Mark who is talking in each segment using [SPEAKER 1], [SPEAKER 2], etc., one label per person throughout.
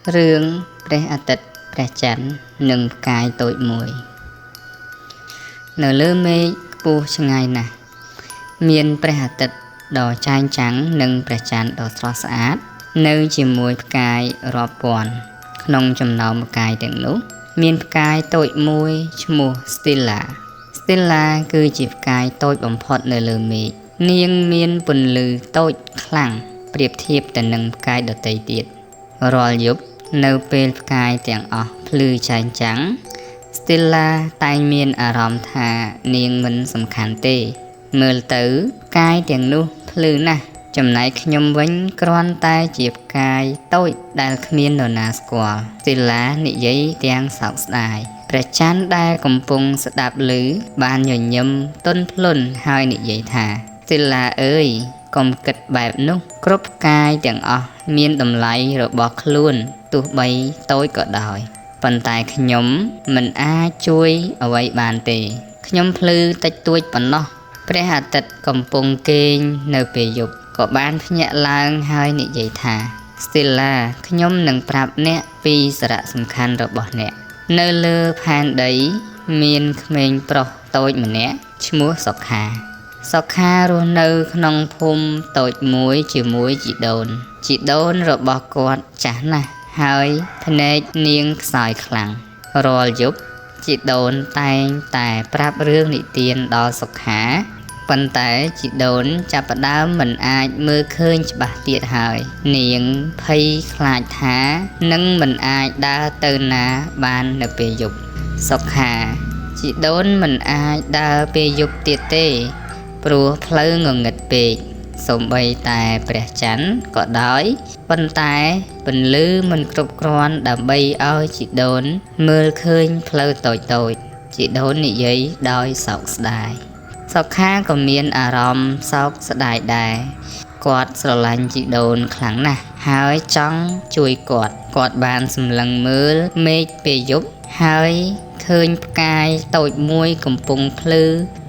[SPEAKER 1] រឿងព្រះអាទិត្យព្រះច័ន្ទនិងផ្កាយតូចមួយនៅលើមេឃខ្ពស់ឆ្ងាយណាស់មានព្រះអាទិត្យដ៏ចែងចាំងនិងព្រះច័ន្ទដ៏ស្រស់ស្អាតនៅជាមួយផ្កាយរាប់ពាន់ក្នុងចំណោមផ្កាយទាំងនោះមានផ្កាយតូចមួយឈ្មោះ Stella Stella គឺជាផ្កាយតូចបំផុតនៅលើមេឃនាងមានពន្លឺតូចខ្លាំងប្រៀបធៀបទៅនឹងផ្កាយដទៃទៀតរាល់យប់នៅពេលផ្កាយទាំងអស់ភ្លឺចែងចាំង Stella តែងមានអារម្មណ៍ថានាងមិនសំខាន់ទេមើលទៅផ្កាយទាំងនោះភ្លឺណាស់ចំណែកខ្ញុំវិញគ្រាន់តែជាផ្កាយតូចដែលគ្មាននរណាស្គាល់ Stella និយាយទាំងសោកស្ដាយព្រះច័ន្ទដែលកំពុងស្ដាប់ឮបានញញឹមទន់ភ្លន់ហើយនិយាយថា Stella អើយកុំគិតបែបនោះគ្រប់ផ្កាយទាំងអស់មានតម្លៃរបស់ខ្លួនទោះបីតូចក៏ដោយប៉ុន្តែខ្ញុំមិនអាចជួយអ្វីបានទេខ្ញុំភ្លឺតិចតួចប៉ុណ្ណោះព្រះអាទិត្យកំពុងគេងនៅពេលយប់ក៏បានភ្ញាក់ឡើងហើយនិយាយថា Stella ខ្ញុំនឹងប្រាប់អ្នកពីសារៈសំខាន់របស់អ្នកនៅលើផែនដីមានក្មេងប្រុសតូចម្នាក់ឈ្មោះសុខាសុខារស់នៅក្នុងភូមិតូចមួយជាមួយជីដូនជីដូនរបស់គាត់ចាស់ណាស់ហើយភ្នែកនាងខ្សោយខ្លាំងរាល់យប់ជីដូនតែងតែប្រាប់រឿងនិទានដល់សុខាប៉ុន្តែជីដូនចាប់ផ្ដើមមិនអាចមើលឃើញច្បាស់ទៀតហើយនាងភ័យខ្លាចថានឹងមិនអាចដើរទៅណាបាននៅពេលយប់សុខាជីដូនមិនអាចដើរពេលយប់ទៀតទេព្រោះផ្លូវងងឹតពេកសូម្បីតែព្រះច័ន្ទក៏ដោយប៉ុន្តែពន្លឺមិនគ្រប់គ្រាន់ដើម្បីឲ្យជីដូនមើលឃើញផ្លូវតូចៗជីដូននិយាយដោយសោកស្ដាយសុខាក៏មានអារម្មណ៍សោកស្ដាយដែរគាត់ស្រឡាញ់ជីដូនខ្លាំងណាស់ហើយចង់ជួយគាត់គាត់បានសម្លឹងមើលមេឃពេលយប់ហើយឃើញផ្កាយតូចមួយកំពុងភ្លឺ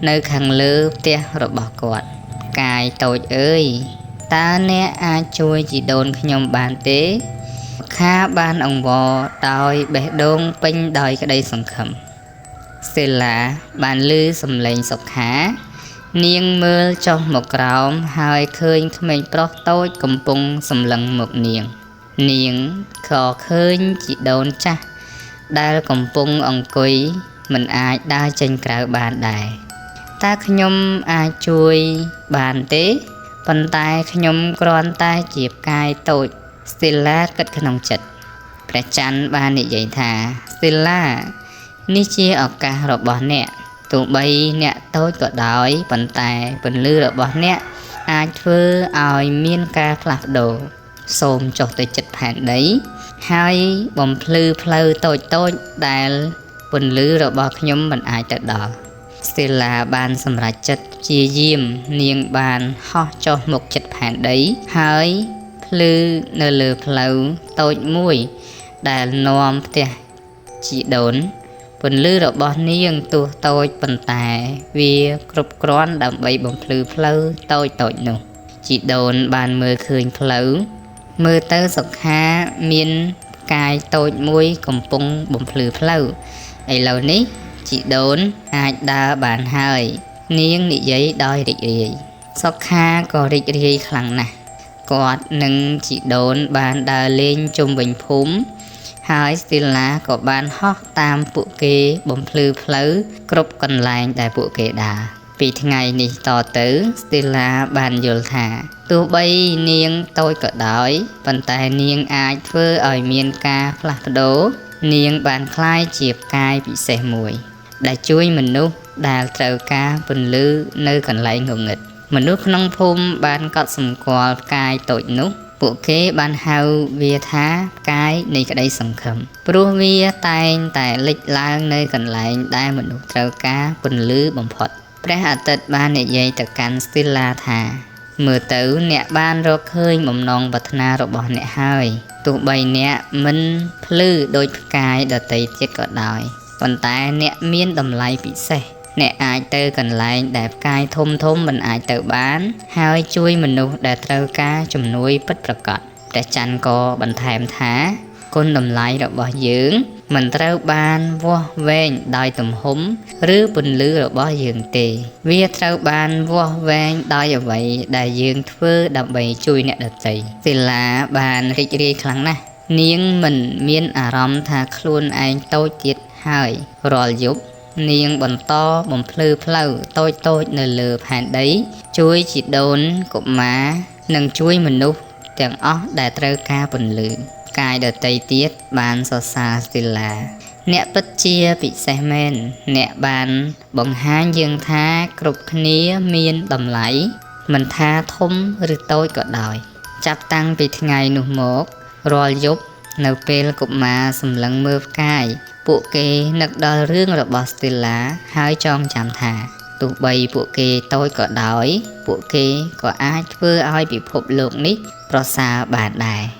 [SPEAKER 1] នៅខាងលើផ្ទះរបស់គាត់ផ្កាយតូចអើយតើអ្នកអាចជួយជីដូនខ្ញុំបានទេសុខាបានអង្វរដោយបេះដូងពេញដោយក្តីសង្ឃឹម Stella បានឮសំឡេងសុខានាងមើលចុះមកក្រោមហើយឃើញក្មេងប្រុសតូចកំពុងសម្លឹងមកនាងនាងក៏ឃើញជីដូនចាស់ដែលកំពុងអង្គុយមិនអាចដើរចេញក្រៅបានដែរតើខ្ញុំអាចជួយបានទេប៉ុន្តែខ្ញុំគ្រាន់តែជាផ្កាយតូច Stella គិតក្នុងចិត្តព្រះច័ន្ទបាននិយាយថា Stella នេះជាឱកាសរបស់អ្នកទោះបីអ្នកតូចក៏ដោយប៉ុន្តែពន្លឺរបស់អ្នកអាចធ្វើឲ្យមានការផ្លាស់ប្ដូរសូមចុះទៅចិត្តផែនដីហើយបំភ្លឺផ្លូវតូចៗដែលពន្លឺរបស់ខ្ញុំមិនអាចទៅដល់ Stella បានសម្រេចចិត្តព្យាយាមនាងបានហោះចុះមកចិត្តផែនដីហើយភ្លឺនៅលើផ្លូវតូចមួយដែលនាំផ្ទះជីដូនពន្លឺរបស់នាងទោះតូចប៉ុន្តែវាគ្រប់គ្រាន់ដើម្បីបំភ្លឺផ្លូវតូចៗនោះជីដូនបានមើលឃើញផ្លូវមើលទៅសុខាមានផ្កាយតូចមួយកំពុងបំភ្លឺផ្លូវឥឡូវនេះជីដូនអាចដើរបានហើយនាងនិយាយដោយរីករាយសុខាក៏រីករាយខ្លាំងណាស់គាត់និងជីដូនបានដើរលេងជុំវិញភូមិហើយ Stella ក៏បានហោះតាមពួកគេបំភ្លឺផ្លូវគ្រប់កន្លែងដែលពួកគេដើរពីថ្ងៃនេះតទៅ Stella បានយល់ថាទោះបីនាងតូចក៏ដោយប៉ុន្តែនាងអាចធ្វើឲ្យមានការផ្លាស់ប្ដូរនាងបានក្លាយជាផ្កាយពិសេសមួយដែលជួយមនុស្សដែលត្រូវការពន្លឺនៅកន្លែងងងឹតមនុស្សក្នុងភូមិបានកត់សម្គាល់ផ្កាយតូចនោះពួកគេបានហៅវាថាផ្កាយនៃក្តីសង្ឃឹមព្រោះវាតែងតែលេចឡើងនៅកន្លែងដែលមនុស្សត្រូវការពន្លឺបំផុតព្រះអាទិត្យបាននិយាយទៅកាន់ Stella ថាមើលទៅអ្នកបានរកឃើញបំណងប្រាថ្នារបស់អ្នកហើយទោះបីអ្នកមិនភ្លឺដូចផ្កាយដទៃទៀតក៏ដោយប៉ុន្តែអ្នកមានតម្លៃពិសេសអ្នកអាចទៅកន្លែងដែលផ្កាយធំៗមិនអាចទៅបានហើយជួយមនុស្សដែលត្រូវការជំនួយពិតប្រាកដព្រះច័ន្ទក៏បន្ថែមថា គុណតម្លៃរបស់យើងមិនត្រូវបានវាស់វែងដោយទំហំឬពន្លឺរបស់យើងទេ វាត្រូវបានវាស់វែងដោយអ្វីដែលយើងធ្វើដើម្បីជួយអ្នកដទៃ។សិលាបានរីករាយខ្លាំងណាស់នាងមិនមានអារម្មណ៍ថាខ្លួនឯងតូចទៀតហើយរាល់យប់នាងបន្តបំភ្លឺផ្លូវតូចៗនៅលើផែនដី ជួយជីដូនកុមារនិងជួយមនុស្សទាំងអស់ដែលត្រូវការពន្លឺកាយដទៃទៀតបានសរសើរស្ទីឡាអ្នកពិតជាពិសេសមែនអ្នកបានបង្ហាញយើងថាគ្រប់គ្នាមានតម្លៃមិនថាធំឬតូចក៏ដោយ ចាប់តាំងពីថ្ងៃនោះមករាល់យប់នៅពេលកុមារសម្លឹងមើលផ្កាយពួកគេនឹកដល់រឿងរបស់ស្ទីឡាហើយចងចាំថាទោះបីពួកគេតូចក៏ដោយ ពួកគេក៏អាចធ្វើឲ្យពិភពលោកនេះប្រសើរបានដែរ។